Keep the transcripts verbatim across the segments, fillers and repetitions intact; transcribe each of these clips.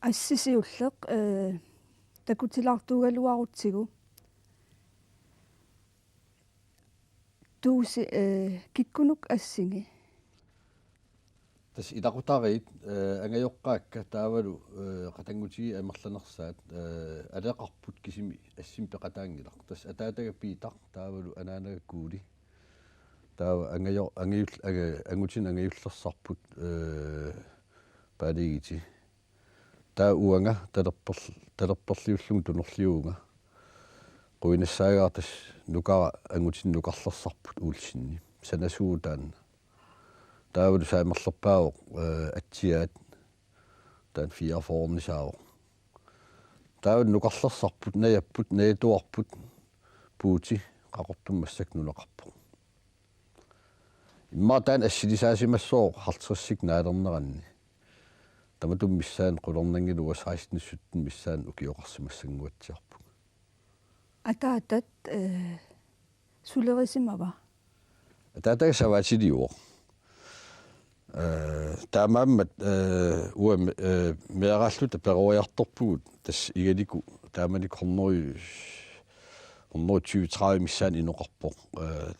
Assi siulleq, eh, takutilaartuugaluarutsigu. Tuusi, eh, kikkunuk assingi? Tassa ilaqutariit, eh, angajoqqaakka taavalu, eh, qatanngutigiit amerlanersaat, eh, aleqarput kisimi assimi peqataanngilaq. Tassa ataataga Piitaq taavalu anaanaga Kuuli. Taava angajo-, angajul-, anga-, angutinik angajullersarput, eh, Paaligiti. Taava uanga talerper-, talerperliullugu tunorliuvunga. Quinassaagara tassa nukara angutinik nukarlersarput Olsenip. Sanasuuvoq taanna. Taavalu saamerlerpaavoq, eh, atsiaat. Taanna fireogfyrrenisaavoq. Taavalu nukarlersarput, najapput, najatuarput, Puuti Qaqortumi massakkut nunaqarpoq. Immaqa taanna assilisaasimassooq halvtredsit naalerneranni. Tamatuma missaani qularnanngilaq uanga seksten sytten missaani ukioqarsimassannguatsiarpunga. Ataatat, eh, sulerisimava? Ataataga savatiliuvoq. Eh, taamaammat, eh, uanga, eh, meeraalluta peroriartorpugut tassa Igaliku taamanikkut hundrede, hundrede tyve tredive missaani inoqarpoq. Eh,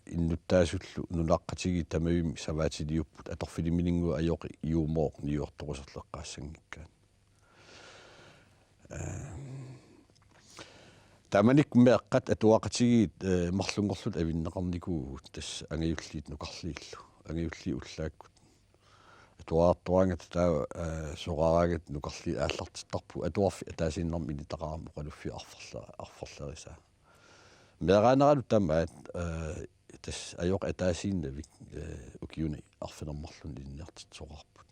innuttaasullu nunaqqatigiit tamavimmik savatiliupput atorfiliminninnguit ajoqi Juumooq niuertoruserlu eqqaassanngikkaat. Eh, taamanikkut meeqqat atuaqatigiit, eh, marlunngorlutik avinneqarnikuuvugut tassa angajulliit nukarliillu. Angajulliit ullaakkut atuartuaangata taava, eh, soraaraangata nukarliit aallartittarpugut atuarfik ataasiinnarmik initaqarami oqaluffiup arferle-, arferlerisaa. Meeraaneralu tamaat, eh, tassa ajoqi ataasiinnavik, eh, ukiuni arfineq-marlunni ilinniartitsisoqarput.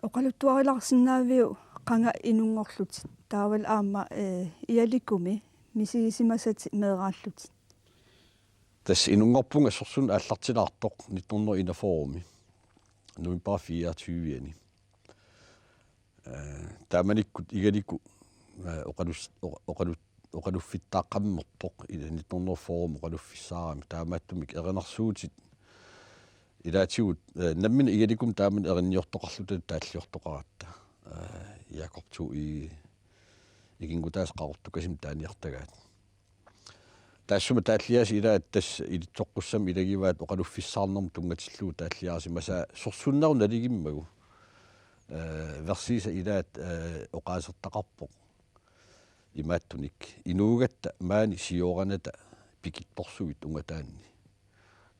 Oqaluttuarilaarsinnaaviuk qanga inunngorlutit? Taavalu aamma, eh, Igalikumi misigisimasatit meeraallutit. Tassa inunngorpunga sorsunneq aallartilaartoq nitten hundrede enogfyrre-mi november fireogtyve-ani. Eh, taamanikkut Igaliku, eh, oqalus-, oqa-, oqalu-, oqaluffittaaqqammerpoq ila nitten hundrede fyrre-mi oqaluffissaarami taamaattumik erinarsuutit ilaatigut, eh, nammineq Igalikumi taamani erinniortoqarluta taalliortoqaratta. Eh, Jakob Thue ikinngutaasa Qaqortukasimi taaniartagaat. Taassuma taalliaasut ilaat tassa ilitsoqqussamik ilagivaat oqaluffissaarnermut tunngatillugu taalliaasimasaa sorsunnerup naligimmagit. Eh, versiisa ilaat, eh, oqaasertaqarpoq imaattunik: Inuugatta maani sioranata pikittorsuit ungataanni.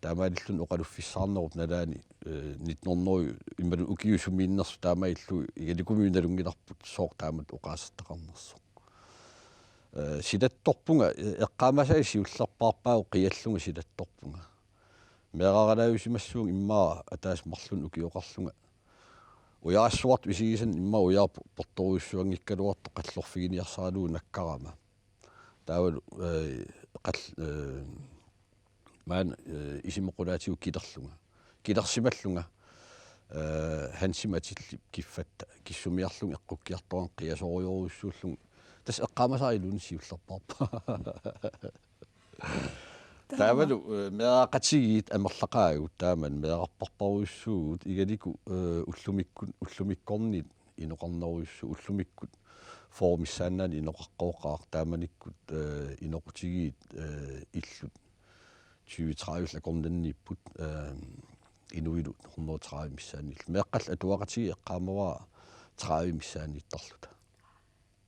Taamaalilluni oqaluffissaarnerup nalaani, eh, nitten hundrede imaluunniit ukiut sumiinnersut taamaalilluni Igalikumi nalunngilarput sooq taamatut oqaasertaqarnersoq. Eh, silattorpunga, eh, eqqaamasai siullerpaarpaavoq qiallunga silattorpunga. Meeraralaajusimassuunga immaqa ataaseq marlunnik ukioqarlunga. Ujarassuartut isigisanni immaqa ujarput portorujussuanngikkaluartoq qallorfiginiarsaralugu nakkarama. Taavalu, eh, qall-, eh, maani, eh, isima qulaatigut kilerlunga. Kilersimallunga, eh, Hansi Matillip kiffatta kissumiarlunga eqqukkiartorama qiasorujorujussuullunga. Tassa eqqaamasara iluani siullerpaarpaa. Taava. Taavalu, eh, meeraqatigiit amerlaqaagut taamani meerarparparujussuuvugut Igaliku, eh, ullumikkut, ullumikkorniit inoqarnerujussuuvoq ullumikkut fyrre missaannaani inoqaqqooqaaq taamanikkut, eh, inoqutigiit, eh, illut tyve tredive akornanniipput, eh, inuillu hundrede tredive missaanniillu. Meeqqallu atuaqatigiit eqqaamavara tredive missaanniittarluta.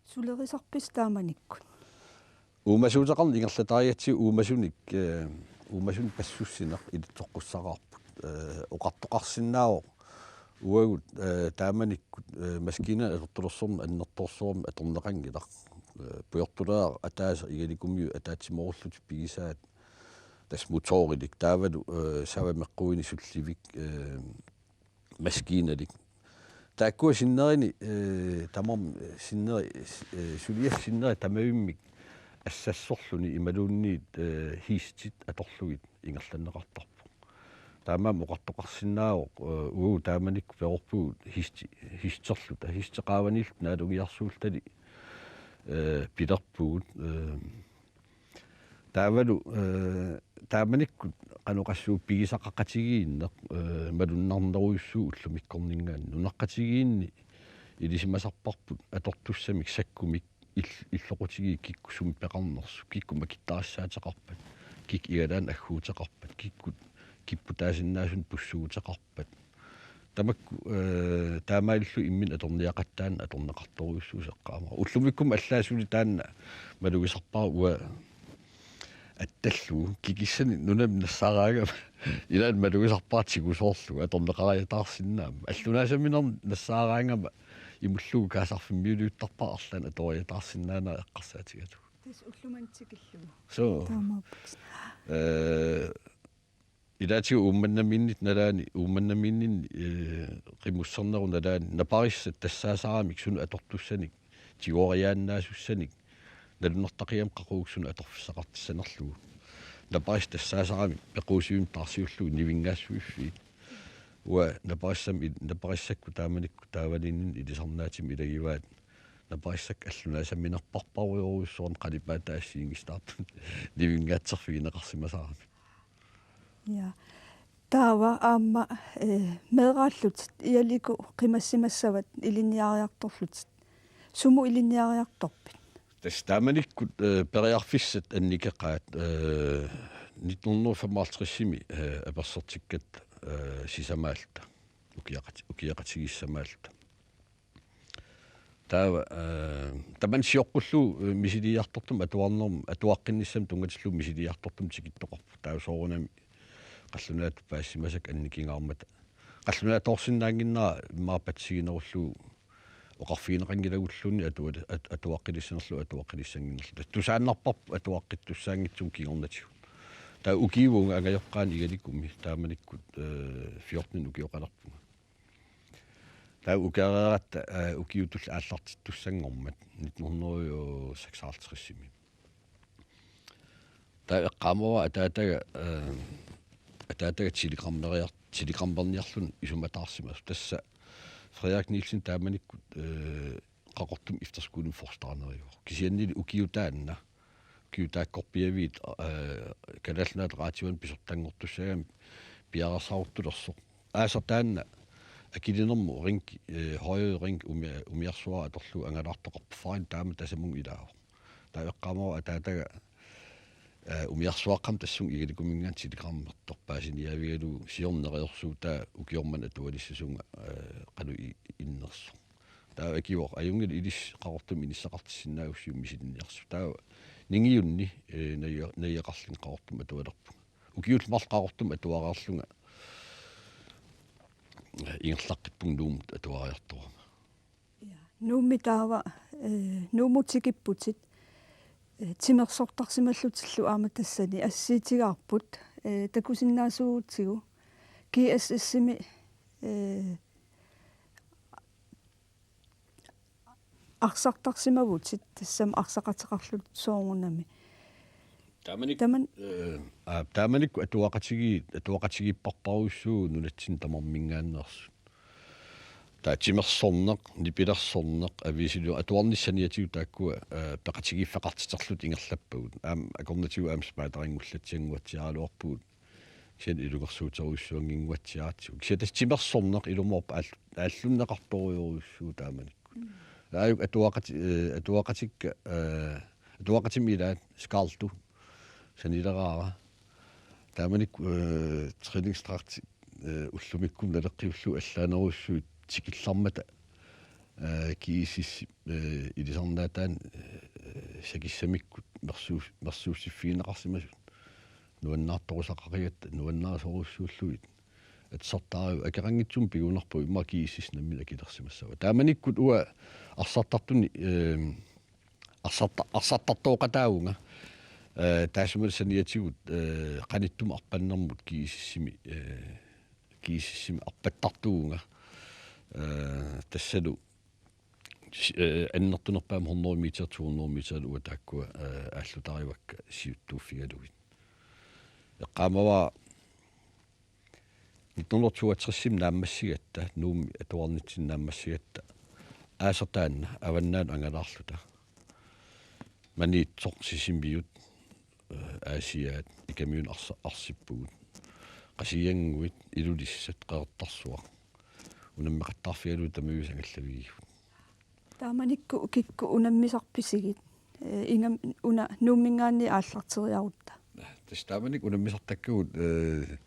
Sulerisarpisi taamanikkut? Uumasuuteqarneq ingerlatarigatsigu uumasunik, eh, uumasunik passussineq ilitsoqqussaqarput. Eh, oqartoqarsinnaavoq uagut, eh, taamanikkut, eh, maskiinat atortulersorneq annertoorsuarmik atorneqanngilaq. Eh, pujortuleriarluta ataaseq Igalikumiut ataatsimoorullutik pigisaat tassa motorilik taavalu, eh, sava meqquinik sullivik, eh, maskiinalik. Taakkua sinneri, eh, tamarmik, eh, sinneri, eh, suliassat sinneri tamavimmik assassorluni imaluunniit, eh, hiistit atorlugit ingerlanneqartarpoq. Taamaammat oqartoqarsinnaavoq, eh, uagut taamanikkut perorpugut hiisti-, hiisterluta, hiisteqaavaniilluta naalungiarsuulluta, eh, pilerpugut, eh, Taavalu, eh, taamanikkut qanoq oqassuunga pigisaqaqatigiinneq, eh, malunnarnerujussuuvoq ullumikkorninngaanniit. Nunaqqatigiinni ilisimasarparput atortussamik sakkumik ill-, illoqutigiit kikkut sumik peqarnersut, kikkut makittaassaateqarpat, kikkut igalaannaq agguuteqarpat, kikkut kipputaasinnaasunik pussuuteqarpat. Tamakku, eh, taamaalillutik imminnut atorniaqattaarneq atorneqartorujussuusoq eqqaamavara. Ullumikkut allaat suli taanna malugisarpara uanga attallugu kikissanik nunamik nassaaraangama ilaanni malugisarpara tigusoorlugu atorneqariataarsinnaammat. Allunaasaminernik nassaaraangama imullugu kaasarfimmiuliuttarpara arlaannik atoriataarsinnaanera eqqarsaatigalugu. Tassa ullumimut tikillugu. Suu. Taamaappoq. Eh, ilaatigut Uummannamiinnit nalaani, Uummannamiinninni, eh, qimussernerup nalaani, naparissat tassaasaramik sunut atortussanik, tigoriaannaasussanik, nalunartaqigami qaqugu sunut atorfissaqartissanerlugu. Naparissat tassaasaramik pequusivimmi taarsiullugu nivinngaassuiffiit. Uanga naparissami il-, naparissakkut taamanikkut taavalinninni ilisarnaatimmi ilagivaat. Naparissakka allunaasaminerparparujorujussuarnik qalipaataa assigiinngisitaartut nivinngaatserfigineqarsimasaramik. Ja. Taava aamma, eh, meeraallutit Ialiku qimassimassavat ilinniariartorlutit. Sumut ilinniariartorpit? Tassa taamanikkut, eh, periarfissat annikeqaat, eh, nitten hundrede femoghalvtredsimi, eh, apersortikkatta, eh, sisamaalluta. Ukiaqat-, ukiaqatigiissamaalluta. Taava, eh, tamanna sioqqullugu, eh, misiliiartortumik atuarnerm-, atuaqqinnissamut tunngatillugu misiliiartortumik tikittoqarpoq. Taava soorunami qallunaatut paasimasakka annikingaarmata. Qallunaatoorsinnaannginnera immaqa patsisiginerullugu oqarfigineqanngilagulluunniit atuali-, at-, atuaqqilissanerlugu atuaqqilissannginnerlugu. Tassa tusaannarparput atuaqqittussaanngitsugut kingornatigut. Taava ukiuvunga angajoqqaani Igalikumi taamanikkut, eh, fjorten ukioqalerpunga. Taava ukioqaratta, eh, ukiutut aallartittussanngormat nitten hundrede og seksoghalvtredsimi. Taava eqqaamavara ataataga, eh, ataataga telegrammeriar-, telegrammerniarluni isumataarsimasoq. Tassa Frederik Nielsen taamanikkut, eh, Qaqortumi efterskolimi forstarnerivoq. Kisiannili ukiutaanna, ukiut taakkorpiaviit, eh, Kalaallit Nunaata Raatiuani pisortanngortussaagami piareersaruttulersoq. Aasaq taanna akilinermut ring, eh, højre ring umi-, umiarsuaq atorlugu angalaartoqarpoq, faren taama tasamunga ilaavoq. Taava eqqaamavara ataataga, eh, umiarsuaqqamik tassunga Igalikuminngaanniit telegrammertoq paasiniaavigalugu siorna neriorsuutaa ukioq manna atualissasunga, eh, qanoq i-, innersoq. Taava akivoq: Ajunngilaq, ilissi Qaqortumi inissaqartissinnaagussiuk misilinniarsuaq. Taava ningiunni, eh, naja-, najaqarlunga Qaqortumi atualerpunga. Ukiullu marluk Qaqortumi atuareerlunga ingerlaqqippunga Nuummut atuariartorama. Ja. Nuummi taava, eh, Nuummut tikipputit, eh, timersortarsimallutillu aamma tassani assiitigaarput, eh, takusinnaasuugutsigu G S S-imi, eh, arsartarsimavutit, tassami arsaqateqarlutit soorunami. Taamanik-, taman-, eh, aa, taamanikkut atuaqatigi-, atuaqatigiipparparujussuuvugut nunatsinni tamarminngaanneersut. Taava timersorneq, nipilersorneq, aviisiliorneq, atuarnissat saniatigut taakkua, eh, peqatigiiffeqartiterlutik ingerlappagut. Aamma akornatigut aamma spejderingullatsinngua tiaraluarpugut. Kisianni ilungersuuterujussuannginnguatsiaratsigu. Kisianni tassa timersorneq ilumoorpoq aall-, aallunneqartorujorujussuuvoq taamanikkut. Mm. Aajuku atuaqati-, eh, atuaqatikka, eh, atuaqatimi ilaat Skarlto sanileraara. Taamanikkut, eh, træningsdragtit, eh, ullumikkut naleqqiullugu allaanerujussuit tikillarmata, eh, G S S, eh, ilisarnaataani, eh, sakissamikkut mersuus-, mersuussiffigineqarsimasut. Nuannaartorusaqaqigatta nuannarisorujussuullutik. Atisartaarigut akeqanngitsumik pigunarpoq, immaqa G S S nammineq akilersimassavaa. Taamanikkut uanga arsartartuni, ehm, arsarta-, arsartartooqataavunga. Eh, taassuma saniatigut, eh, qanittumi arpannermut G S S-imi, eh, G S S-imi arpattartuuvunga. Eh, tassalu si-, eh, annertunerpaamik hundrede meter, to hundrede meter uanga taakkua, eh, aallutarivakka siuttuuffigalugit. Eqqaamavara nitten hundrede toogtres-imi naammassigatta, Nuummi atuarnitsinni naammassigatta, aasaq taanna avannaanut angalaarluta Maniitsoq, Sisimiut, eh, Aasiaat, Ikamiunut arsa-, arsippugut. Qasigiannguit, Ilulissat, Qeqertarsuaq. Unammeqattaarfigalugit tamaviisa angallavigivugut. Taamanikkut kikkut unammisarpisigit? Eh, ingammik una Nuumminngaanniit aallarteriarutta. Tassa taamanikkut unammisartakkagut, eh,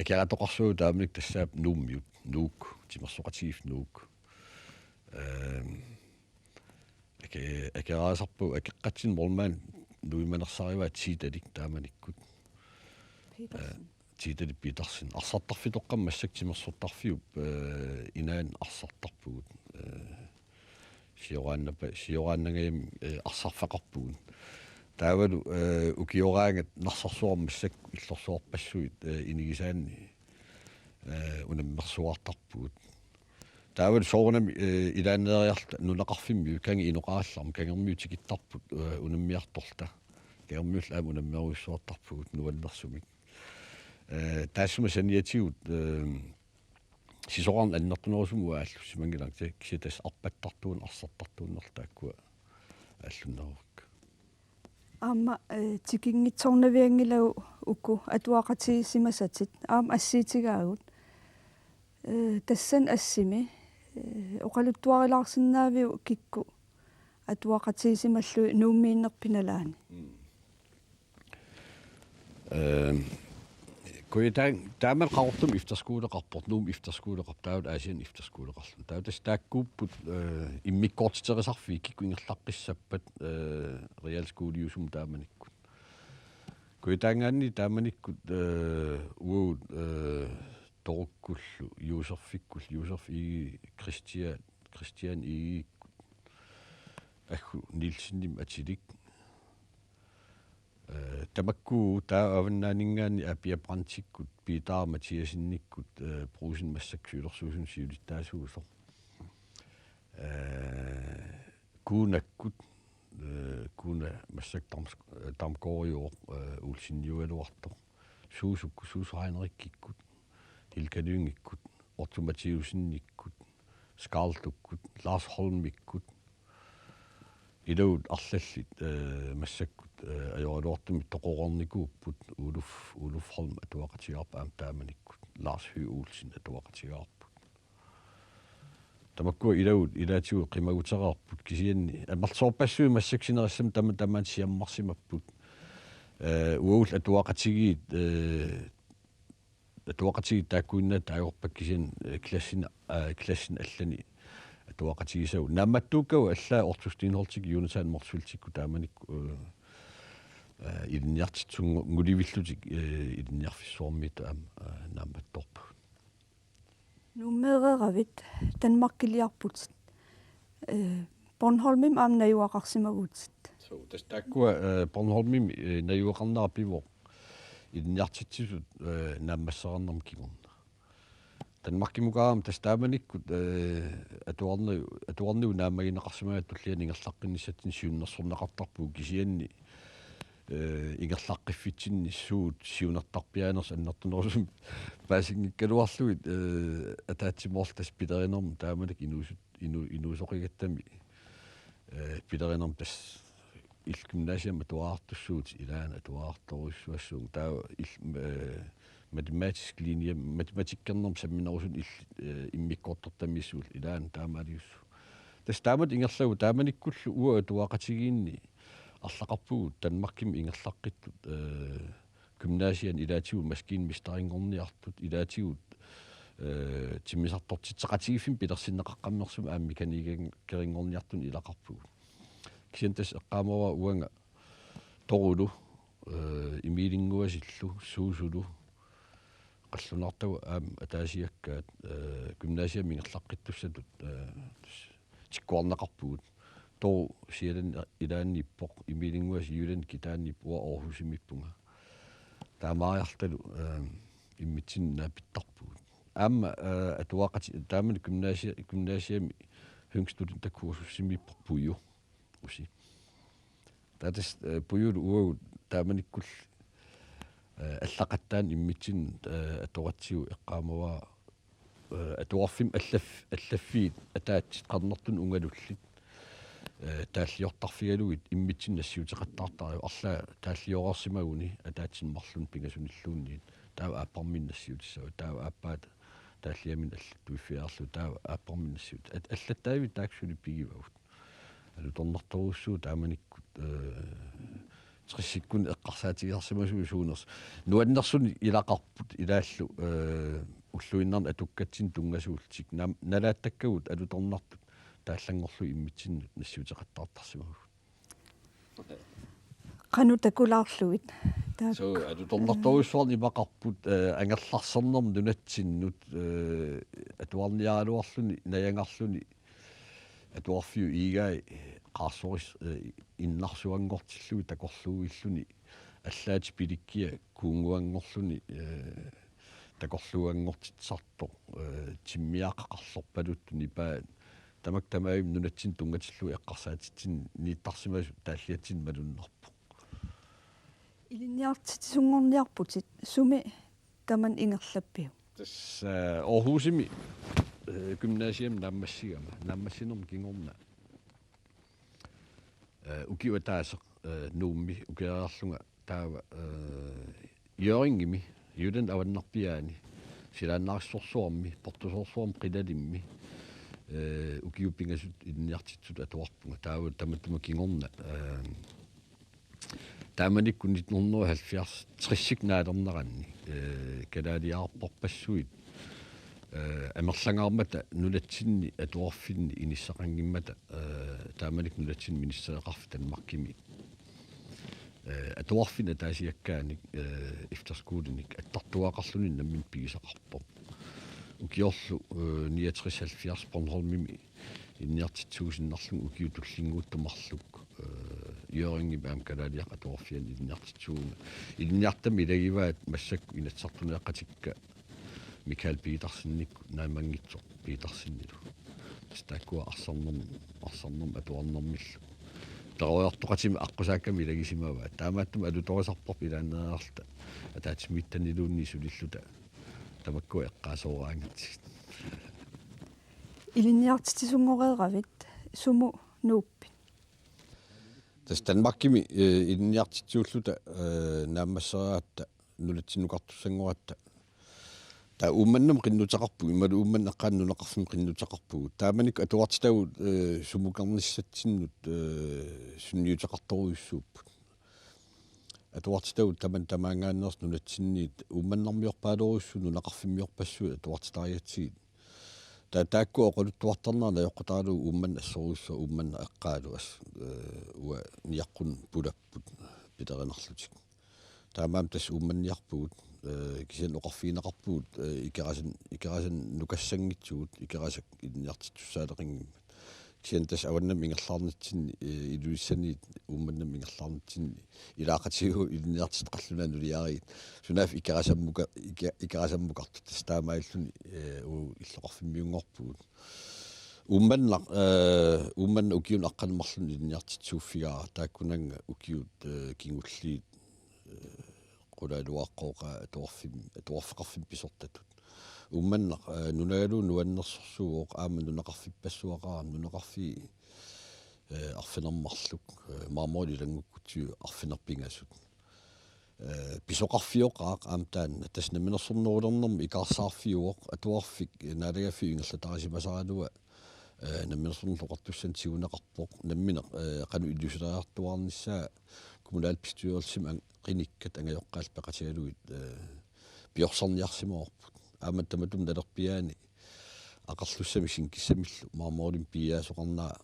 akeratoqarsuagut taamanikkut tassaapput Nuummiut, Nuuk, timersoqatigiiffik Nuuk. Eh, ake-, akeraasarpagut akeqqatsinni målmand nuimanersarivaa Tiitalik taamanikkut. Petersen. Eh, Tiitalik Petersen. Arsartarfitoqqamik massakkut timersortarfiup, eh, inaanni arsartarpugut. Eh, sioraannapa-, sioraannangajamik, eh, arsarfeqarpugut. Taavalu, eh, ukioraangat Narsarsuarmi massakkut illorsuarpassuit, eh, inigisaanni, eh, unammersuartarpugut. Taavalu soorunami, eh, ilaanneeriarluta nunaqarfimmiut, kangi inoqarallarmat, kangermiut tikittarput, eh, unammiartorluta. Kangermiullu aamma unammerujussuartarpugut nuannersumik. Eh, taassuma saniatigut, eh, sisorarneq annertunerusumik aallussimanngilaq, kisianni tassa arpattartuun-, arsartartuunnerlu taakkua aallunneruakka. Aamma, eh, tikinngitsoornavianngilagut uku atuaqatigisimasatit, aamma assiitigaagut. Eh, tassani assimi, eh, oqaluttuarilaarsinnaaviuk kikkut atuaqatigisimallugit Nuummiinnerpit nalaani? Mm. Ehm, Kujataani taamani Qaqortumi efterskoleqarpoq, Nuummi efterskoleqarpoq, taavalu Aasianni efterskoleqarluni. Taava tassa taakkuupput, eh, immikkoortiterisarfiit kikkut ingerlaqqissappat, eh, realskoleusummik taamanikkut. Kujataangaanniit taamanikkut, eh, uagut, eh, Torukkullu, Joseffikkullu, Josef Egede, Christian, Christian Egedekkut, Aggu Nielsenimik atilik. Eh, tamakku taava avannaaninngaanniit Apia Brandtikkut, Peter Mathiassenikkut, eh, Brugsenip massakkut siulersuisuni siulittaasuusoq. Eh, Kuunakkut, eh, Kuuna massakkut Dam-, eh, Damgaardiuvoq, eh, Olseniugaluartoq. Suusukkut, Suusu Heinrichikkut, Hilka Lyngikkut, Otto Mathiassenikkut, Skarldukkut, Lars Holmikkut, ilagut arlallit, eh, massakkut, eh, ajoraluartumik toqoreernikuupput, Uluf, Uluf Holm atuaqatigaarput aamma taamanikkut, Lars Høgh Olsen atuaqatigaarput. Tamakkua ilagut, ilaatigut qimagutereerput, kisianni amerlasoorpassuit massakkut sinerissami tama-, tamaani siammarsimapput. Eh, uagullu atuaqatigiit, eh, atuaqatigiit taakkuinnaat taagorpakka, kisianni, eh, klassini, eh, klassini allani atuaqatigisagut. Naammattuukkagut allaat Otto Steenholdtikkut Jonathan Motzfeldtikkut taamanikkut, eh, eh, ilinniartitsisunngorlutik, eh, Ilinniarfissuarmiittut aamma, eh, naammattoorpagut. Nuummeereeravit, Danmarkiliarputit. Eh, Bornholmimi aamma najugaqarsimavutit. Suu, tassa taakkua, eh, Bornholmimi, eh, najugaqarnera pivoq ilinniartitsisut, eh, naammassereernermut kingorna. Danmarkimukaarama tassa taamanikkut, eh, atuarne-, atuarnerup naammagineqarsimagaanni tullianut ingerlaqqinnissatsinni siunnersorneqartarpugut, kisianni, eh, ingerlaqqiffitsinni suut siunertarpiaanersut annertunerusumik paasinngikkaluarlugit, eh, ataatsimoorluta tassa pilerinermut taamanikkut inuusut-, inu-, inuusoqigattami, eh, pilerinermut tassa illit gymnasiami atuartussuutit, ilaanni atuartorujussuassuunga, taava il-, eh, matematisk linje, matematikkernermut samminerusunik illit, eh, immikkoortortamiissuullu, ilaanni taamaaliussuuvoq. Tassa taamatut ingerlavugut, taamanikkullu uagut atuaqatigiinni arlaqarpugut Danmarkimi ingerlaqqittut, eh, gymnasiani ilaatigut maskinmesterinngorniartut, ilaatigut, eh, timmisartortitseqatigiiffimmik pilersinneqaqqammersumik aamma mekanikerinngorniartunik ilaqarpugut. Kisianni tassa eqqaamavara uanga Torulu, eh, Emilinnguasillu, Suusulu, qallunaartagut aamma ataasiakkaat, eh, gymnasiami ingerlaqqittussatut, eh, tikkuarneqarpugut. Toru Sjællandip ilaanniippoq, Emilinnguasit Jyllandip kitaaniippoq, uanga Aarhusimiippunga. Taamaariarlutalu, eh, immitsinnut naapittarpugut. Aamma, eh, atuaqati-, taamani gymnasia-, gymnasiami Høng Studenterkursusimiippoq Puju Usi. Taava tassa, eh, Pujulu uagut taamanikkullu, eh, allaqattaani immitsinnut, eh, atoratsigu eqqaamavara, eh, atuarfimmi allaf-, allaffiit ataatsit qernertunik ungalullit, eh, taalliortarfigalugit immitsinnut nassiuteqattaartariaqarpoq, arlaat taallioreersimaguni ataatsinik marlunnik pingasunilluunniit. Taava aapparmiinnaq nassiutissavaat, taava aappaata taalliamini allattuiffigaarlugu taava aapparminnassuut. At-, allattaavi taakku suli pigivagut. Alutornartorujussuuvoq taamanikkut, eh, tressikkunni eqqarsaatigisarsimasugut suunersut. Nuannersunik ilaqarput ilaallu, eh, ulluinnarni atukkatsinnik tunngasuullutik. Naam-, nalaattakkagut alutornartut taallanngorlugit immitsinnut nassiuteqattaartarsimavugut. Qanoq takulaarlugit? Taakku. Suu, alutornartorujussuarnik imaqarput, eh, angerlarsernermik nunatsinnut, eh, atuarniaraluarluni, najangarluni, atuarfiup iigai, eh, qaarsoris-, eh, innarsuanngortillugit takorluuilluni, allaat pilikkia kuunnguanngorluni, eh, takorluuanngortitsisartoq, eh, timmiaqqat qarlorpaluttunik nipaat, tamakku tamarmik nunatsinnut tunngatillugu eqqarsaatitsineq nittarsimasoq taalliatsinni malunnarpoq. Ilinniartitsisunngorniarputit, sumi tamanna ingerlappiuk? Tassa, eh, Aarhusimi, eh, gymnasiami naammassigama, naammassinerma kingorna. Eh, ukioq ataaseq, eh, Nuummi ukioqarlunga taava, eh, Hjørringimi, Jyllandip avannarpiaani, silaannaarissorsuarmi, portusoorsuarmi Qilalimmi, eh, ukiut pingasut ilinniartitsisutut atuarpunga. Taava tamatuma kingorna, eh, taamanikkut nitten hundrede og halvfjerds, tressikkut naalerneranni, eh, kalaaliaarparpassuit, eh, amerlangaarmata nunatsinni atuarfinni inissaqanngimmata, eh, taamanikkut nunatsinni ministereqarfik Danmarkimi, eh, atuarfinni ataasiakkaanik, eh, efterskolinik attartuagaqarluni nammineq pigisaqarpoq. Ukiorlu, eh, niogtres halvfjerds Bornholmimi ilinniartitsisuusinnarlunga ukiut tullinnguuttumik marluk, eh, Hjørringimi aamma kalaaliaqqat atuarfianni ilinniartitsivunga. Ilinniartitami ilagivaat massakkut Inatsisartuniaqatikka Michael Petersenikkut naammanngitsoq Petersenilu. Tassa taakkua arsarnerm-, arsarnermik atuarnermillu. Peroriartoqatima aqqusaakkami ilagisimavaat. Taamaattumik alutorisarparput ilaanneeriarluta ataatsimiititaniluunniit sulilluta tamakkua eqqaasooraangatsigit. Ilinniartitsisunngoreeravit, sumut nuuppit? Tassa Danmarkimi, eh, ilinniartitsisuulluta, eh, naammassereeratta nunatsinnukartussanngoratta. Taava Uummannamut qinnuteqarpugut, imaluunniit Uummannap eqqaani nunaqarfimmi qinnuteqarpugut. Taamanikkut atuartitagut, eh, sumukarnissatsinnut, eh, sunniuteqartorujussuupput. Atuartitagut tamanna tamaanngaanneersut nunatsinniit uummannarmiorpaalorujussuit nunaqarfimmiorpassuit atuartitarigatsigit. Taava taakku oqaluttuartarnerat najoqqutaralugu Uummannap assorujussuaq, Uummannap eqqaalu as-, eh, uanga niaqqunut pulapput pilerinarlutik. Taamaammat tassa Uummanniarpugut, eh, kisianni oqarfigineqarpugut, eh, Ikerasan-, Ikerasanut nukassanngitsugut, Ikerasak ilinniartittussaaleqanngimmat. Kisianni tassa avannamut ingerlaarnitsinni, eh, Ilulissaniit Uummannamut ingerlaarnitsinni ilaaqatigiikkut ilinniartitseq qallunaat nuliarigaat. Sunaaffa Ikerasammuka-, Ike-, Ikerasammukartoq, tassa taamaalilluni, eh, uagut illoqarfimmiunngorpugut. Uummannaq, eh, Uummannaq ukiunik aqqaneq-marlunnik ilinniartitsisuuffigaara, taakkunannga ukiut, eh, kingulliit, eh, qulaaluaaqqooqaat atuarfim-, atuarfeqarfimmik pisortatut. Uummannaq, eh, nunagalugu nuannersorsuuvoq, aamma nunaqarfippassuaqaaq, nunaqarfiit, eh, arfineq-marluk, eh, marmorit ilanngukkutsigu arfineq-pingasut. Eh, pisoqarfioqaaq aamma taanna, tassa namminersornerulernermut ikaarsaarfiuvoq, atuarfik, eh, naalagaaffiup ingerlatarisimasaraluaa, eh, Namminersornerullutik Oqartussanit tiguneqarpoq, nammineq, eh, qanoq iliuuseqartuarnissaa kommunalbestyrelsimi ang-, qinikkat angajoqqaallu peqatigalugit, eh, piorsarniarsimavarput. Aamma tamatuma nalerpiaani aqerlussamik sinkissamillu marmorimik piiaasoqarnera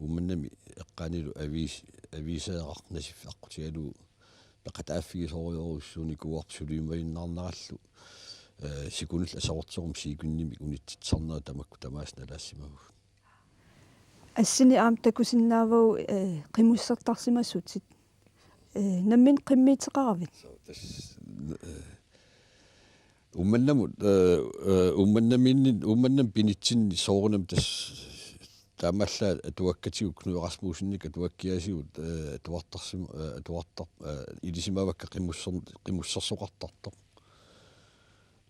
Uummannami eqqaanilu aviis-, aviiseeraq Nasiffik aqqutigalugu peqataaffigisorujorujussuunikuuarput suliumajunnaarnerallu, eh, sikunillu aserorterumik siikunnimik unitsitsisarnerat tamakku tamaasa nalaassimavagut. Assini aamma takusinnaavagut, eh, qimussertarsimasutit. Eh, nammineq qimmiuteqaravit? Soo, tassa, eh, Uummannamut, eh, eh, Uummannamiinni, Uummannamut pinitsinni soorunami tassa taamaallaat atuakkatigut Knud Rasmussenik atuakkiasigut, eh, atuartarsim-, eh, atuartar-, eh, ilisimavakka qimusser-, qimussersoqartartoq.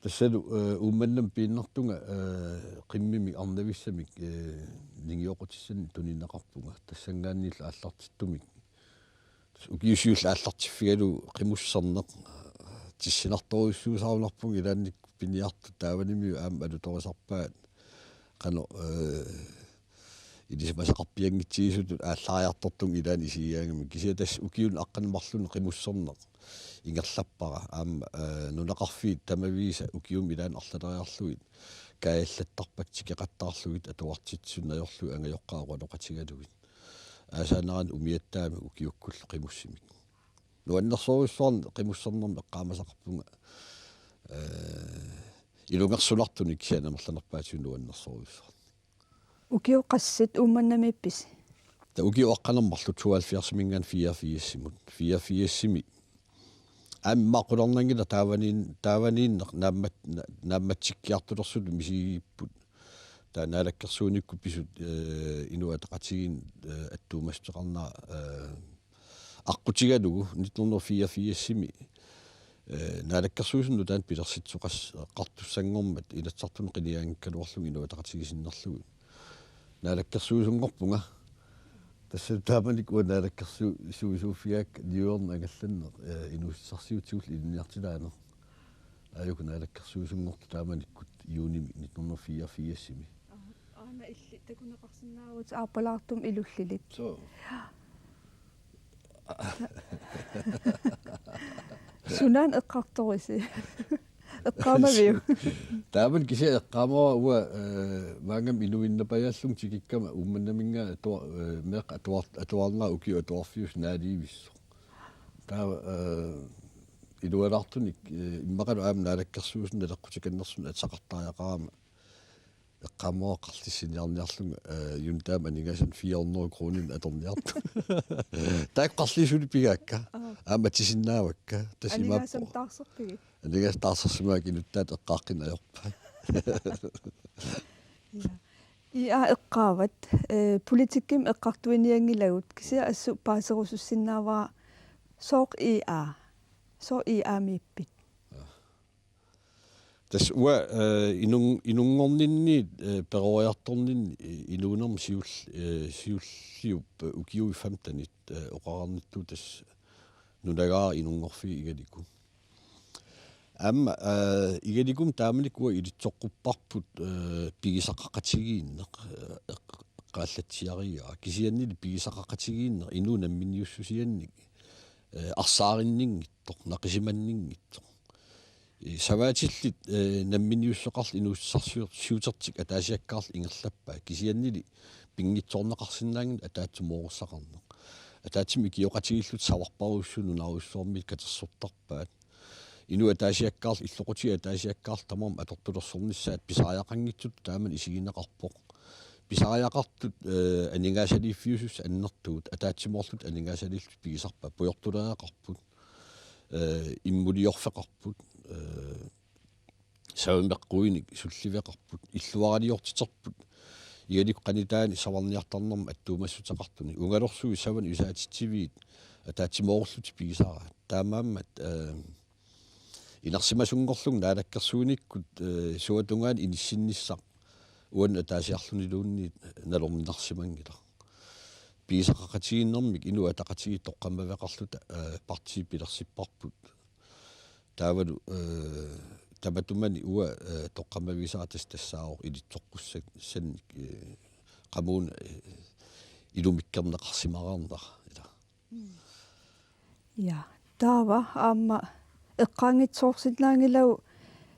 Tassalu, eh, Uummannamut piinnartunga, eh, qimmimik arnavissamik, eh, ningioqqutissanik tunineqarpunga. Tassanngaanniillu aallartittumik. Ukiut siulliit aallartiffigalugu qimusserneq, Tissinartorujussuusarunarpunga ilaannikkut piniartut, taavanimi aamma alutorisarpaat qanoq, eh, ilisimasaqarpianngitsigisutut aallariartortunga ilaanni isigigaangama. Kisianni tassa ukiuni aqqaneq-marlunni qimusserneq ingerlappara. Aamma, eh, nunaqarfiit tamaviisa ukiumut ilaanni arlaleriarlugit kaajallattarpakka tikeqattaarlugit atuartitsisut najorlugit angajoqqaat oqaloqatigalugit. Aasaanerani umiatsiamik ukiukkullu qimussimik. Nuannersorujussuarnik qimussernermik eqqaamasaqarpunga, eh, ilungersunartunik kisianni amerlanerpaatigut nuannersorujussuarnik. Ukiut qassit Uummannamiippisi? Taava ukiut aqqaneq-marluk tooghalvfjerdsimiingaanniit fireogfirsimut. Fireogfirsimi aamma qularnanngilaq taavaniin-, taavaniinneq naammat-, na-, naammatsikkiartulersutut misigigipput. Taava naalakkersuinikkut pisut, eh, Inuit Ataqatigiinni, eh, attuumassuteqarnera, eh, aqqutigalugu nitten hundrede fireogfirsimi, eh, naalakkersuisuni nutaanik pilersitsisoqas-, -qartussanngormat Inatsisartuni qinigaanngikkaluarlunga Inuit Ataqatigiit sinnerlugit. Naalakkersuisunngorpunga. Tassa taamanikkut uanga naalakkersu-, -suisuuffigaakka niuerneq angallanneq, eh, inuussutissarsiutigullu ilinniartilaaneq. Aajuku naalakkersuisunngortoq taamanikkut juunimi nitten hundrede fireogfirsimi. Aana illit takuneqarsinnaavutit aappalaartumik ilullilit. Suu. Sunaana eqqartorisi? Eqqaamaviuk? Taamani kisianni eqqaamavara uanga, eh, maannamut inuinnapajallunga tikikkama Uummannamiingaanniit atua-, eh, meeqqat atuar-, atuarnerat ukiut atuarfiusut naaliivissoq. Taava, eh, ilualaartunik, eh, immaqalu aamma naalakkersuisuni naleqqutikannersuni atisaqartariaqarama eqqaamavara qarlissiniarniarlunga, eh, juntaami aningaasanik fire hundrede kronit atorniartunga. Taakku qarliit suli pigaakka. Aa. Aamma atisinnaavakka. Tassa imaappoq. Aningaasanik taarserpigit? Aningaasat taarsersimagaanni inuttaat eqqaaqqinneq ajorpaat. Ja. I A eqqaavat, eh, politikkimik eqqartuinianngilagut, kisianni assut paaserusussinnaavara sooq I A, sooq I A-miippit? Tassa uanga, eh, inun-, inunngorninni, eh, peroriartorninni, eh, inuunermi siul-, eh, siulliup, eh, ukiuit femtenit, eh, oqarnittut tassa nunagaara inunngorfiga Igaliku. Aamma, eh, Igalikumi taamanikkut uanga ilitsoqqupparput, eh, pigisaqaqatigiinneq, eh, eq-, eqqaallatsiarigara. Kisiannili pigisaqaqatigiinneq inuup namminiussusiannik, eh, arsaarinninngitsoq, naqisimanninngitsoq. Eh, savaatillit, eh, namminiussuseqarlutik inuussutissarsiu-, siutertik ataasiakkaarlutik ingerlappaat. Kisiannili pinngitsoorneqarsinnaanngilaq ataatsimoorsuaqarneq. Ataatsimut ikioqatigiillutik savarparujussuit nunarujussuarmiit katersortarpaat. Inuit ataasiakkaarlutik, illoqutigiit ataasiakkaarlutik tamarmik atortulersornissaat pisariaqanngitsutut taamani isigineqarpoq. Pisariaqartut, eh, aningaasaliiffiusussat annertuut, ataatsimoorlutik aningaasaliillutik pigisarpaat, pujortuleriaqarput, eh, immuliorfeqarput, eh, savimik quinik sulliveqarput, illuaraliortiterput, Igaliku qanittuani savarniartarnermut attuumassuteqartunik, ungalersuit savanut isaatitsiviit ataatsimoorullutik pigisaraat. Taamaammat, eh, inersimasunngorlunga naalakkersuinikkut, eh, suatungaani inissinnissaq uannut ataasiarluniluunniit nalorninarsimanngilaq. Pigisaqaqatigiinnermik Inuit Ataqatigiit toqqammaveqarluta, eh, partiit pilersipparput. Taavalu, eh, tamatumani uanga, eh, toqqammavisara tassa tassaavoq ilitsoqqussannik, eh, qamuuna, eh, ilumikkerneqarsimaraarnera, ila. Ja, taava aamma eqqaanngitsoorsinnaanngilagut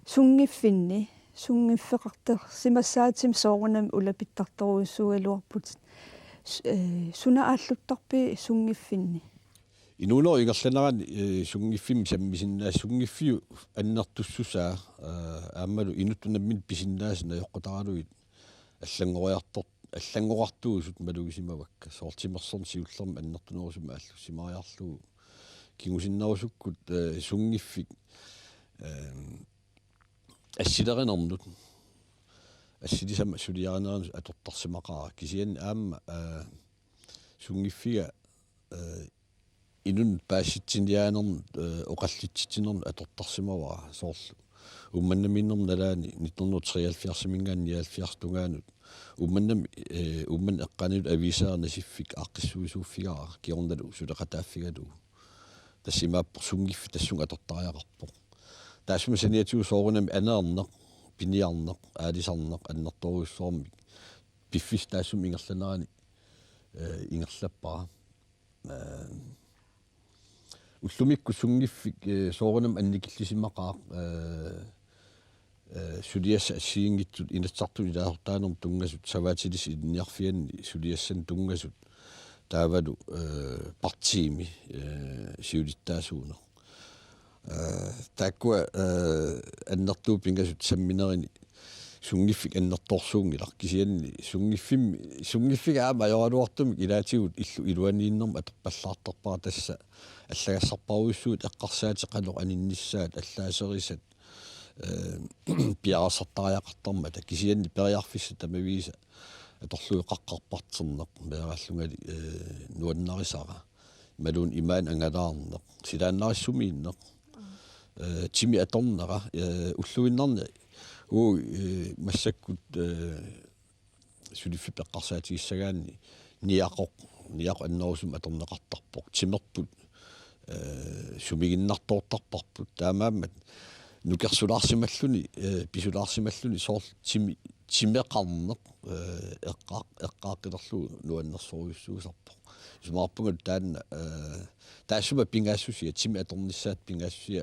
sunngiffinni, sunngiffeqartarsimassaatimi soorunami ulapittartorujussuugaluarputit. S-, eh, suna aalluttarpit sunngiffinni? Inuunerup ingerlanerani, eh, sunngiffimmi sammisinnaasut, sunngiffiup annertussusaa, eh, aammalu inuttut nammineq pisinnaasat najoqqutaralugit allanngoriartor-, allanngoqartuusut malugisimavakka. Soorlu timersorneq siullermik annertunerusumik aallussimariarlugu. Kingusinnerusukkut, eh, sunngiffik, eh, assilerinernut, assilisamat suliarinerannut atortarsimaqaara. Kisianni aamma, eh, sunngiffiga, eh, inunnut paasitsiniaanernut, eh, oqallitsitsinermut atortarsimavara, soorlu Uummannamiinnermi nalaani nitten hundrede treoghalvfjerdsimiingaanniit nioghalvfjerdsip tungaanut Uummannami, eh, Uummannap eqqaanilu aviiseeqqat Nasiffik aaqqissuisuuffigaara kingornalu suleqataaffigalugu. Tassa imaappoq sunngiffik tassunga atortariaqarpoq. taassuma saniatigut soorunami aneerneq, piniarneq, aalisarneq annertoorujussuarmik piffissap taassuma ingerlanerani, eh, ingerlappara. Eh, ullumikkut sunngiffik, eh, soorunami annikillisimaqaaq, eh, eh, suliassat assigiinngitsut Inatsisartuni ilaasortaanermut tunngasut, savaatilissi ilinniarfianni suliassanik tunngasut, taavalu, eh, partiimi, eh, siulittaasuuneq. Eh, taakkua, eh, annertuut pingasut samminerini sunngiffik annertoorsuunngilaq, kisianni sunngiffimmi, sunngiffiga aamma ajoraluartumik ilaatigut illu iluaniinnermut atorpallaartarpara, tassa allagassarpassuit eqqarsaatit qanoq aninnissaat, allaaserisat, eh, piareersartariaqartarmata, kisianni periarfissat tamaviisa atorlugit qaqqarparterneq meeraallungali, eh, nuannarisara. Imaluunniit imaanngilaq angalaarneq, silaannarissumik inneq, eh, timi atornera, eh, ulluinnarni, uu, eh, massakkut, eh, suliffik eqqarsaatigissagaanni niaqoq, niaqoq annerusumik atorneqartarpoq, timerput, eh, sumiginnartoortarparput, taamaammat nukersulaarsimalluni, eh, pisulaarsimalluni soorlu timi, timeqarneq, eh, eqqaa-, eqqaaqqilerlugu nuannersorujussuusarpoq. Isumaqarpunga taanna, eh, taassuma pingaassusia, timi atornissaata pingaassusia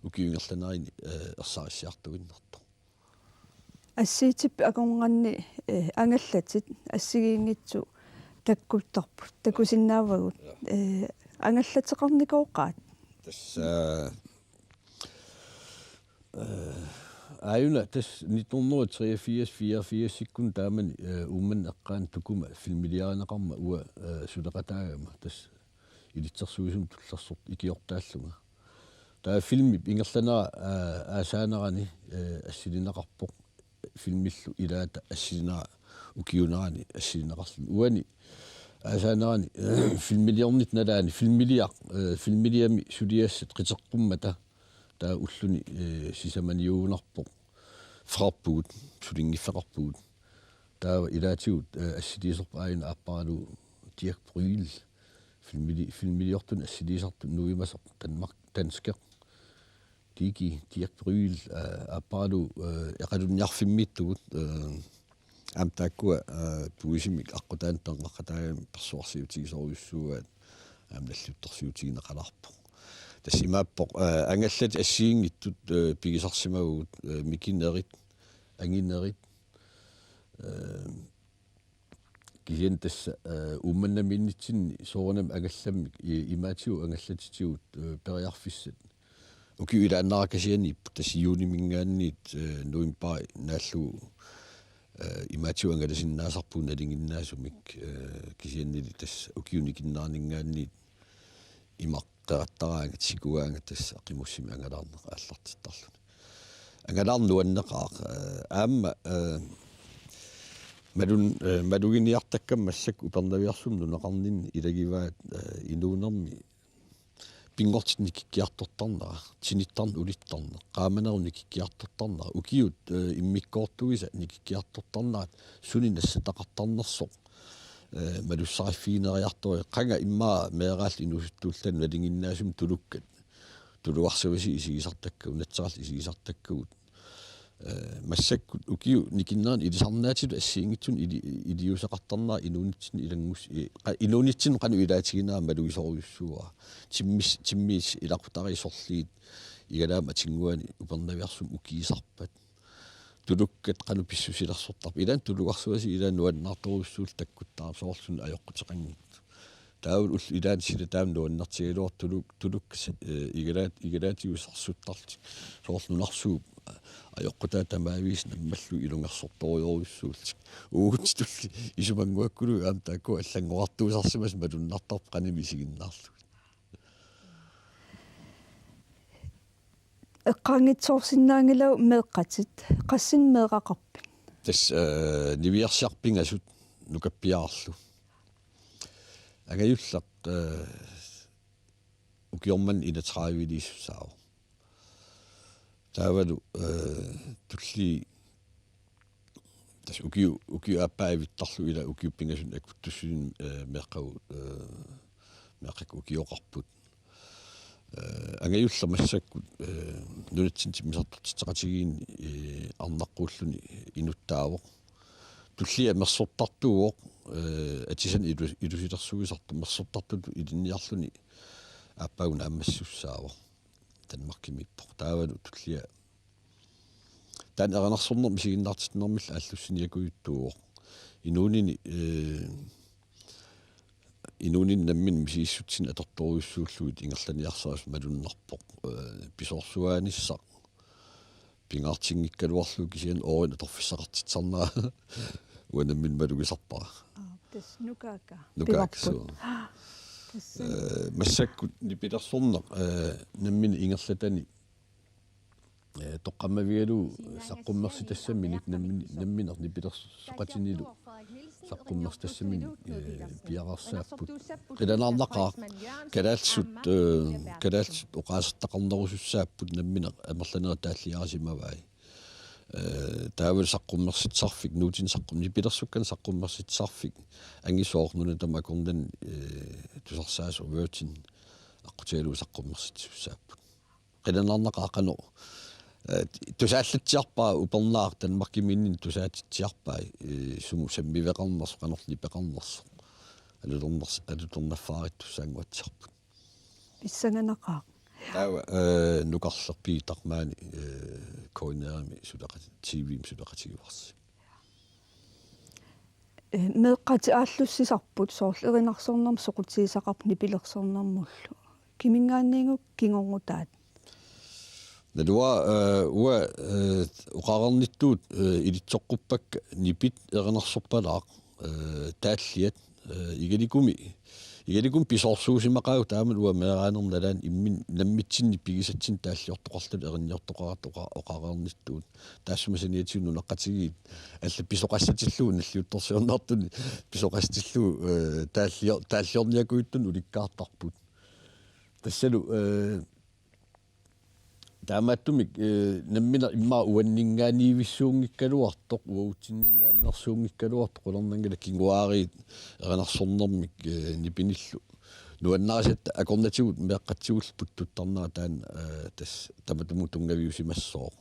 ukiup ingerlanerani, eh, ersarissiartuinnartoq. Assiitippit akornanni, eh, angallatit assigiinngitsut takkuttarput, takusinnaavagut. Ja. Eh, angallateqarnikooqaat? Tassa, eh, aajuna tassa nitten hundrede og treogfirs, fireogfirsikkut taamani, eh, Uummannap eqqaani Tukuma filmiliarineqarmat uanga, eh, suleqataagama tassa ilitsersuisumik tullersortut ikiortaallunga. Taava filmip ingerlanera, aa, aasaanerani, eh, assilineqarpoq. Filmillu ilaata assilinera ukiuunerani assilineqarluni. Uani aasaanerani, eh, filmiliornitta nalaani, filmiliaq, eh, filmiliami suliassat qiteqqummata taava ulluni, eh, sisamaniugunarpoq. Fyrrepugut, sulinngiffeqarpugut. Taava ilaatigut, eh, assiliisorput aajuna aapparalugu Dirch Bryl. Filmili-, filmiliortuni assiliisartuni nuimasoq Danmark, danskeq. Digi, Dirch Bryl, eh, aapparalugu, eh, Eqalunniarfimmiittugut, eh, aamma taakkua, eh, puisimik aqqutaani peqartaqattaarami persuarsiutigisorujussuugaat aamma nalliuttorsiutigineqalaarpoq. Tassa imaappoq, eh, angallatit assigiinngitsut, eh, pigisarsimavugut, eh, mikinerit, anginerit, eh, kisianni tassa, eh, Uummannamiinnitsinni soorunami angallammik i-, imaatigut angallatitigut, eh, periarfissat. Ukiup ilaannarakasianiippoq tassa juuniminngaanniit, eh, novembari naallugu, eh, imaatigut angalasinnaasarpugut nalinginnaasumik, eh, kisiannili tassa ukiup nikinneraninngaanniit imaq qerattaraangat sikugaangat tassa qimussimik angalaarneq aallartittarluni. Angalaarneq nuanneqaaq, eh, aamma, eh, malun-, eh, maluginiartakkama massakkut Upernaviarsummi nunaqarninni ilagivaat, eh, inuunermi pinngortitaq nikikkiartortarnera, tinittarneq ulittarneq, qaamanerup nikikkiartortarnera, ukiut, eh, immikkoortuisa nikikkiartortarnerat suni nassataqartarnersoq, eh, malussariffigineriartoq, qanga immaqa meeraalluta inuusuttuulluta nalinginnaasumik tulukkat, tulugassavasi isigisartakkagut, natserallit isigisartakkagut. Eh, massakkut ukiut nikinnerani ilisarnaatitut assigiinngitsunik ili-, iliuuseqartarnera inuunitsinni ilanngus-, i-, qa-, inuunitsinnut qanoq ilaatiginera malugisorujussuuara. Timmis-, timmiit ilaqutariit sorliit igalaamut atinnguani Upernaviarsummi ukiisarpat. Tulukkat qanoq pissusilersortarput. Ilaanni tulugassavasi ilaanni nuannaartorujussuulluta takkuttarput soorlu ajoquteqanngitsut. Taava ullut ilaanni sila taama nuannertigigaluartut tuluk-, tuluk-, eh, igalaat-, igalaatigut sarsuttarlutik. Soorlu nunarsuup ajoqutaat tamaavisa nammallu ilungersortorujorujussuullutik. Uagutsitulli isumannguakkulu aamma taakku allanngorartuusarsimasut malunnartarput qanimut isiginnaarlugit. Eqqaanngitsoorsinnaanngilagut meeqqatit, qassinik meeraqarpit? Tassa, eh, niviarsiarpingasut nukappiararlu. Angajulleq, eh, ukioq manna enogtrediveliissussaavoq. Taavalu, eh, tulliit tassa ukiu-, ukiup aappaa ivittarlugu ila ukiut pingasut akuttussuit, eh, meeqqagut, eh, meeqqakkut ukioqarput. Ee, angajulleq massakkut, ee, nunatsinni timmisartortitseqatigiinni, ee, arnaqquulluni inuttaavoq. Tullia mersortartuuvoq, ee, atisanik ilu-, ilusilersuisartoq mersortartutut ilinniarluni aappaagu naammassussaavoq. Danmarkimiippoq. Taavalu tullia taanna erinarsornermik isiginnaartinnermillu aallussiniakujuttuuvoq. Inuunini, ee, inuunini namminneq misigissutsinnik atortorujussuullugit ingerlaniarsarissut malunnarpoq. Ee, pisoorsuaanissaq pingaartinngikkaluarlugu kisianni oorit atorfissaqartitsisarnera uanga nammineq malugisarpara. Aa, tassa nukaakka. Nukaakka, pivarput. Suu. Tassa. Ee, massakkut nipilersorneq, ee, nammineq ingerlatani, ee, toqqammavigalugu saqqummersitassaminik nammin-, nammineq nipilersoqatinilu saqqummersitassaminik, ee, piareersaapput. Qilanaarnaqaaq kalaallisut, ee, kalaallisut oqaasertaqarnerusussaapput nammineq amerlanerit taalliarisimavai. Ee, taavalu saqqummersitsisarfik, nuutinik saqqum-, nipilersukkanik saqqummersitsisarfik angisooq nuna tamakku akornanni, ee, tusarsaasoq Virgin aqqutigalugu saqqummersitsisussaapput. Qilanaarnaqaaq qanoq, ee, tusaallatsiarpaa upernaaq Danmarkimiinninni tusaatitsiarpai, ee, sumut sammiveqarnersoq, qanorlu nipeqarnersoq. Alutorners-, alutornaffaarittussaannguatsiarput. Pissanganaqaaq. Taava, ee, nukarleq Piitaq maani, ee, K N R-imi suleqati-, T V-mi suleqatigivarsi. Ee, meeqqatik aallussisarput soorlu erinarsornermik soqutigisaqarput nipilersornermullu. Kiminngaanniinngukkit kingornutaat? Naluara, ee, uanga, ee, oqareernittut, ee, ilitsoqquppakka nipit erinarsorpalaaq, ee, taalliat, ee, igalikumi, igalikumi pisoorsuusimaqaagut taama uanga meeraanerma nalaani imminut nammitsinni pigisatsinnik taalliortoqarluta erinniortoqaratta oqa-, oqareernittut. Taassuma saniatigut nunaqqatigiit allat pisoqassatillugu nalliuttorsiornartuni pisoqassatillugu, ee, taallio-, taalliorniakujuttunik ulikkaartarput. Tassalu, ee, taamaattumik, ee, nammineq immaqa uanninngaanniivissuunngikkaluartoq, uagutsinninngaanneersuunngikkaluartoq, qularnanngilaq kinguaariit erinarsornermik, ee, nipinillu nuannarisatta akornatigut meeqqatsigullu puttuttarnera taanna, ee, tassa tamatumunnga tunngaviusimassooq.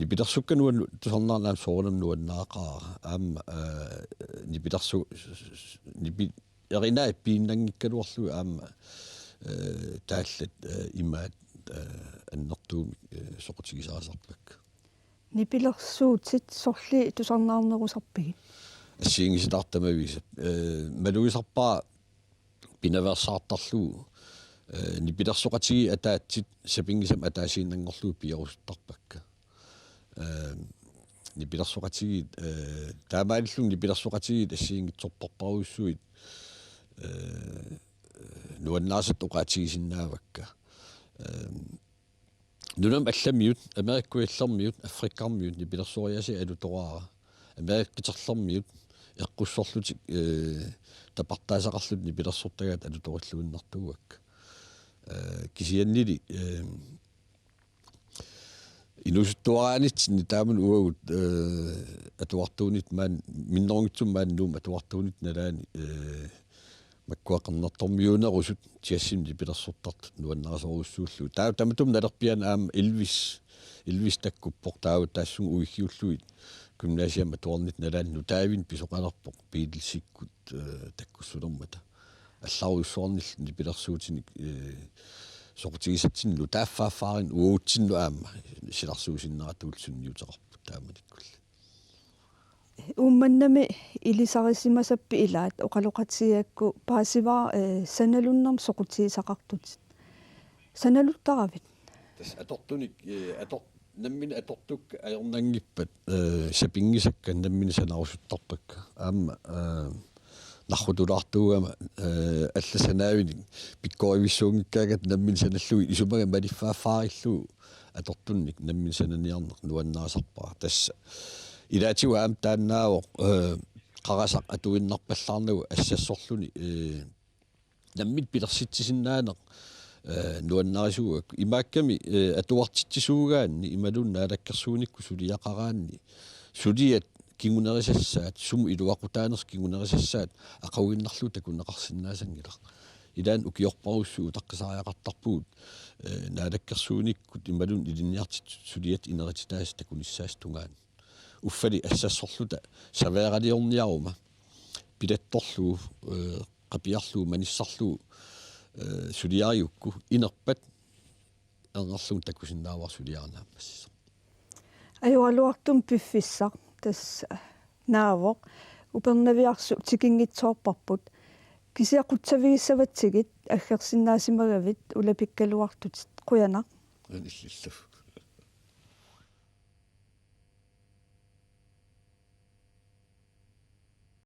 Nipilersukkanik uanga tusarnaarnera aamma soorunami nuannaaqaara. Aamma, ee, nipilersu-, nipi-, erinai piinnanngikkaluarlugit aamma, ee, taallat, ee, imaat, ee, annertuumik, ee, soqutigisarisarpakka. Nipilersuutit sorliit tusarnaarnerusarpigit? Assigiinngisitaartut tamaviisa. Ee, malugisarpara pinaveersaartarlugu, ee, nipilersoqatigiit ataatsit sapinngisamik ataasiinnanngorlugit pigerusuttarpakka. Ee, nipilersoqatigiit, ee, taamaalilluni nipilersoqatigiit assigiinngitsorparparujussuit, ee, nuannarisat oqaatigisinnaavakka. Ee, nunami allamiut, Amerikkujallermiut, Afrikkarmiut nipilersoriaaseq alutoraara. Amerikkuterlermiut eqqussorlutik, ee, tapartaasaqarlutik nipilersortagaat alutorilluinnartuuakka. Ee, kisiannili, ee, inuusuttuaraanitsinni taamani uagut, ee, atuartuunit maan-, minnerunngitsumik maani Nuummut atuartuunit nalaani, ee, makkua qernertormiuunerusut jazzimik nipilersortartut nuannarisorujussuullugu. Taava tamatuma nalerpiaani aamma Elvis, Elvis takkuppoq taava tassunga uiggiullugit gymnasiami atuarnitta nalaani nutaavinik pisoqalerpoq Beatlesikkut, ee, takkussulermata. Allarujussuarnillu nipilersuutinik, ee, soqutigisatsinnut nutaaffaaffaarinnut uagutsinnut aamma silarsuusinnera tuulsunniuteqarput taamanikkulli. Uummannami ilisarisimasappit ilaat oqaloqatigigakku paasivara, ee, sanalunnermik soqutigisaqartutit. Sanaluttaravit? Tassa atortunik, ee, ator-, nammineq atortukka ajornanngippat, ee, sapinngisakka nammineq sanarusuttarpakka. Aamma, ee, narrutulaartuugama, ee, allat sanaavinik pikkorivissuunngikkaangatta nammineq sanallugit isumaga maliffaaffarillugu atortunik nammineq sananiarneq nuannarisarpara. Tassa ilaatigut aamma taannaavoq, ee, qarasaq atuinnarpallaarnagu assassorluni, ee, nammineq pilersitsisinnaaneq, ee, nuannarisuugakku. Imaakkami, ee, atuartitsisuugaanni imaluunniit naalakkersuinikkut suliaqaraanni suliat kingunerisassaat, sumut iluaqutaanersut kingunerisassaat aqaguinnarlugu takuneqarsinnaasanngilaq. Ilaanni ukiorparujussuit utaqqisariaqartarpugut, eh, naalakkersuinikkut imaluunniit ilinniartitsisut suliat inerititaasut takunissaasut tungaanut. Uffali assassorluta saveeraliorniaruma pilattorlugu, eh, qapiarlugu manissarlugu, eh, suliarigukku inerpat erngerlugu takusinnaavara suliarinaammassisoq. Ajoraluartumik piffissaq tassa naavoq. Upernaviarsut tikinngitsoorparput. Kisianni qutsavigissavatsigit aggersinnaasimagavit ulapikkaluartutit, qujanaq. Anillillu.